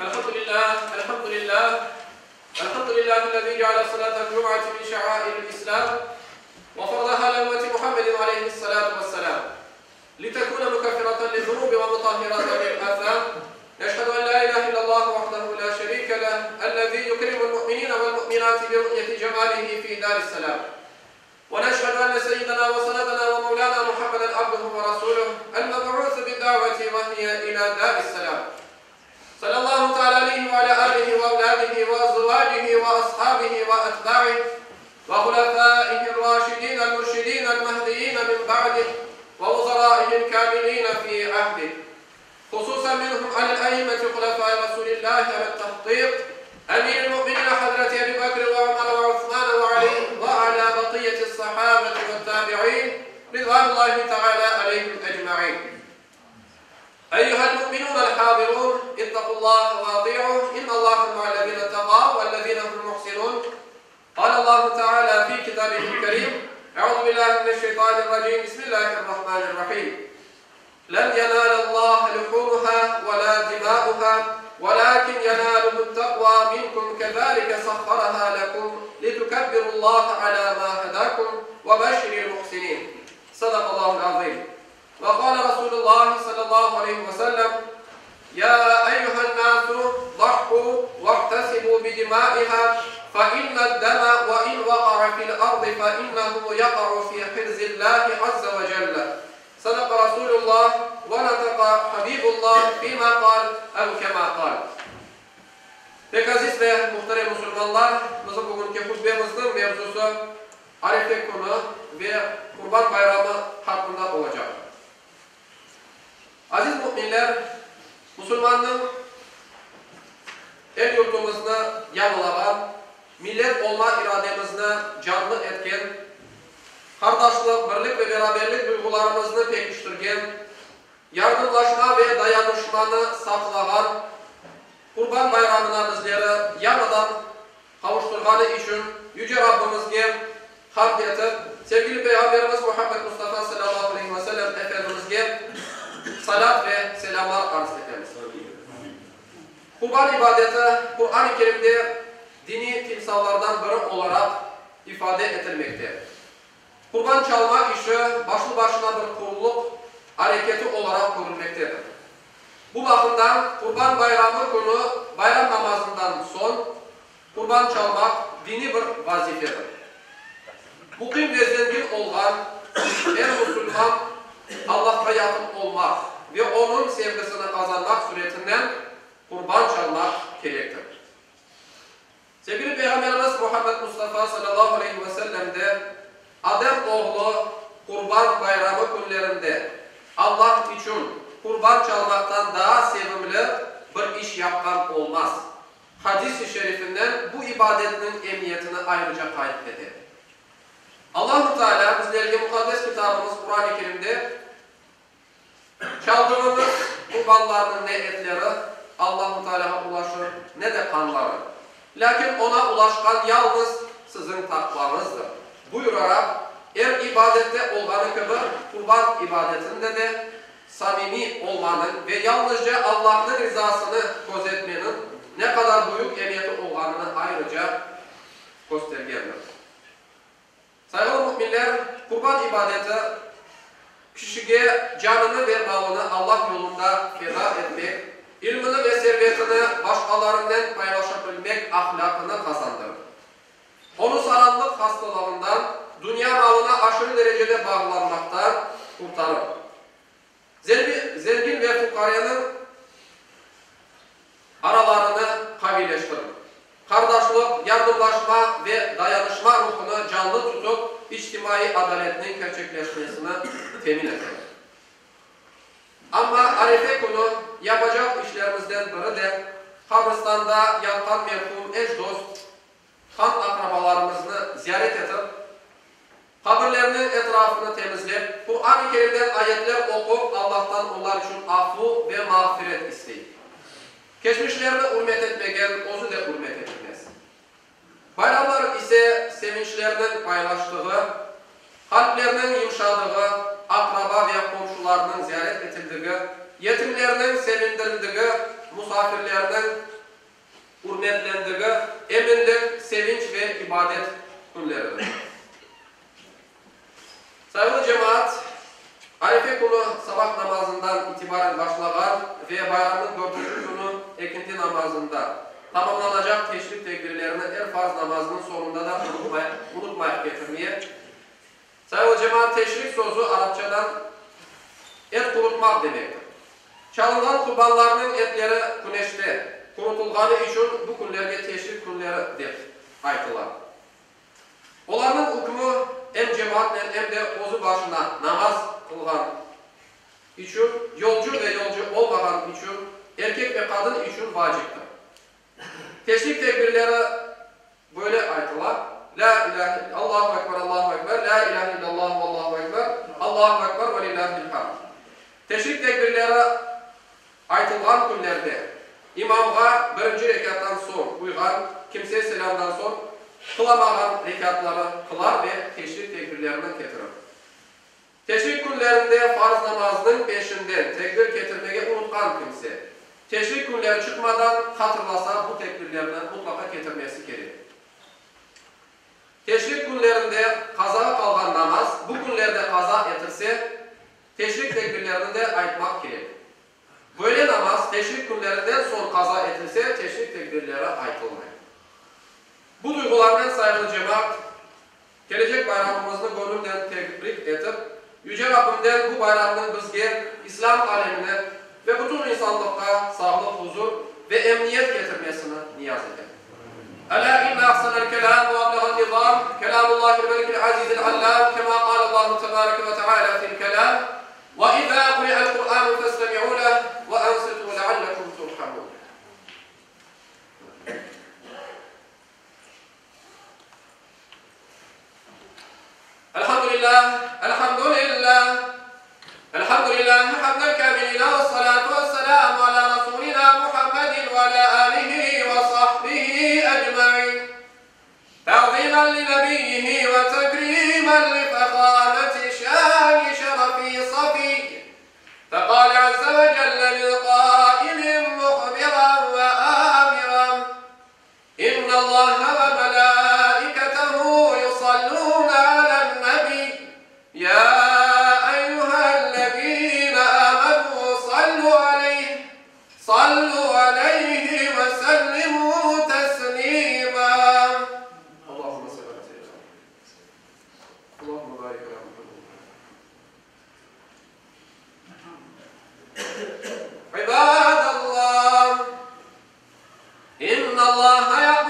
الحمد لله الحمد لله الحمد لله الذي جعل صلاة الجمعة من شعائر الإسلام وفرضها على أمة محمد عليه الصلاة والسلام لتكون مكفرة للذنوب ومطهرة للآثام نشهد أن لا إله إلا الله وحده لا شريك له الذي يكرم المؤمنين والمؤمنات برؤية جماله في دار السلام ونشهد أن سيدنا وسندنا ومولانا محمدا عبده ورسوله المبعوث بالدعوة وهي إلى دار السلام صلى الله تعالى عليه وعلى آله وأولاده وأزواجه وأصحابه وأتباعه وخلفائه الراشدين المرشدين المهديين من بعده ووزرائه الكاملين في عهده خصوصا منهم على الأئمة خلفاء رسول الله على التحقيق أمير المؤمنين حضرة أبي بكر وعمر وعثمان وعلي وعلى بقية الصحابة والتابعين رضوان الله تعالى عليهم أجمعين أيها المؤمنون الحاضرون اتقوا الله وأطيعوه إن الله مع الذين اتقوا والذين هم محسنون قال الله تعالى في كتابه الكريم أعوذ بالله من الشيطان الرجيم بسم الله الرحمن الرحيم لن ينال الله لحومها ولا دماؤها ولكن يناله التقوى منكم كذلك سخرها لكم لتكبروا الله على ما هداكم وبشر المحسنين صدق الله العظيم وقال رسول الله صلى الله عليه وسلم يا أيها الناس ضحوا واحتسبوا بدمائها فإن الدم وإن وقع في الأرض فإنه يقع في حرز الله عز وجل صدق رسول الله ونطق حبيب الله فيما قال أو كما قال Pek aziz ve muhterem musulmanlar, bizim bugünki hutbemizniñ mevzusı Arefe künü ve Qurban bayramı haqqında olacaq. Aziz müminler, musulmannıñ el-yurtumıznı yañılağan, millet olma irademizni canlı etken, qardaşlıq, birlik ve beraberlik duyğularımıznı pekiştirgen, yardımlaşma ve dayanışmanı saqlağan Qurban bayramına bizleri yañıdan qavuştırğanı içün Yüce Rabbimizge hamd etip, sevgili Peyğamberimiz Muhammed Mustafa salâllahu aleyhi ve sellem Efendimizge salât ve selâmlar arz etemiz. Qurban ibadeti Quran-ı Kerimde diniy timsallardan biri olaraq ifade etilmekte. Qurban çalma işi başlı-başına bir qulluq areketi olaraq körülmektedir. Bu baqımdan Qurban bayramı künü bayram namazından soñ qurban çalmaq diniy bir vazifedir. Muqim ve zengin olğan er musulman Allahqa yaqın olmaq ve Onıñ sevgisini qazanmaq suretinen qurban çalmaq kerektir. Sevgili Peyğamberimiz Muhammed Mustafa salâllahu aleyhi ve sellem de, Adem oğlu Qurban bayramı künlerinde Allah içün qurban çalmaqtan daa sevimli bir iş yapqan olmaz hadis-i şerifinden bu ibadetniñ emiyetini ayrıca qayd ete. Allahu Teala bizlerge muqaddes kitabımız Quran-ı Kerimde Çaldığıñız qurbanlarnıñ ne etleri Allahu Tealâğa ulaşır, ne de qanları. Lâkin Oña ulaşqan yalnız siziñ taqvañızdır, buyuraraq, er ibadette olğanı kibi, qurban ibadetinde de samimiy olmanıñ ve yalnızca Allahnıñ rizasını közetmeniñ ne qadar büyük emiyeti olğanını ayrıca köstergendir. Sayğılı müminler, qurban ibadeti, kişige canını ve malını Allah yolunda feda etmek, ilmini ve servetini başqalarınen paylaşabilmek ahlâqını qazandırır. Onı saranlıq hastalığından, dünya malına aşırı derecede bağlanmaqtan qurtarır. Zengin ve fuqareniñ aralarını qaviyleştirip, qardaşlıq, yardımlaşma ve dayanışma ruhunı canlı tutıp, içtimaiy adaletniñ kerçekleşmesini temin eter. Amma arefe künü yapacaq işlerimizden biri de, qabristanda yatqan merhum eş-dost, han-aqrabalarımıznı ziyaret etip, Qabirlerniñ etrafını temizlep, Quran-ı Kerimden ayetler oqup, Allahtan olar içün afu ve mağfiret istey. Keçmişlerni ürmet etmegen, özü de ürmet etilmez. Bayramlar ise sevinçlerniñ paylaştığı, qalplerniñ yımşadığı, aqraba ve qomşularnıñ ziyaret etildigi, yetimlerniñ sevindirildigi, musafirlerniñ ürmetlendigi eminlik, sevinç ve ibadet künleridir. Sayğılı cemaat, Arefe künü sabah namazından itibaren başlağan ve bayramnıñ dörtünci künü ekinti namazında tamamlanacaq teşrik tekbirlerini er farz namazınıñ soñunda da unutmayıq ketirmeye. Sayğılı cemaat, teşrik sözü arapçadan et qurutmaq demektir. Çalınğan qurbanlarnıñ etleri küneşte qurutılğanı içün bu künlerge teşrik künleri dep aytıla. Olarnıñ ükmü em cemaatnen, em de özü başına namaz qılğan içün, yolcu ve yolcu olmağan içün, erkek ve qadın içün vaciptir. Teşrik tekbirleri böyle aytıla, Lâ ilâhe, Allahu ekber, Allahu ekber, lâ ilâhe illallah, vallahu ekber, Allahu ekber ve lillâhil hamd. Teşrik tekbirleri aytılğan künlerde imamğa birinci rekâttan soñ uyğan kimse selâmdan soñ qılamağan rekâtları qılar ve teşrik tekbirlerini ketirir. Teşrik künlerinde farz namaznıñ peşinden tekbir ketirmege unutqan kimse, teşrik künleri çıqmadan hatırlasa bu tekbirlerni mutlaqa ketirmesi kerek. Teşrik künlerinde qazağa qalğan namaz bu künlerde qaza etilse, teşrik tekbirlerini de aytmaq kerek. Böyle namaz teşrik künlerinden soñ qaza etilse, teşrik tekbirleri aytılmay. Bu duyğularnen, sayğılı cemaat, kelecek bayramımıznı göñülden tebrik etip, Yüce Rabbimden bu bayramnıñ bizge, İslâm alemine ve bütün insanlıqqa sağlıq, huzur ve emniyet ketirmesini niyaz etem. Elâ inne ahsenel kelâm ve ablağan nizâm, kelâmullâhil melikil azizil allâm, kemâ kâlellâhu tebâreke ve teâlâ fil kelâm, Ve izâ kuri'el Kur'ânu festemi'û leh ve ansitû leallekum turhamûn. Elhamdülillâh, elhamdülillâh, elhamdülillâhi hamden kâmilîne vessalâtu vesselâmu alâ rasûlinâ Muhammedin ve alâ âlihi ve sahbihi ecmaîn. Ta'zîmen li nebiyyihi ve tekrîmen li fehâmeti şâni şerefi safiyy. Feqâle azze ve celle min qâilin muhbiran ve âmiran, İnnallâhe ve melâiketehu yusallûne alen-nebiy, yâ eyyühellezîne âmenû sallû aleyh, sallû aleyhi ve sellimû teslîmâ. Allahümme salli alâ seyyidinâ Muhammed. Allahümme barik alâ Muhammed. İbadallah, İnnallâhe.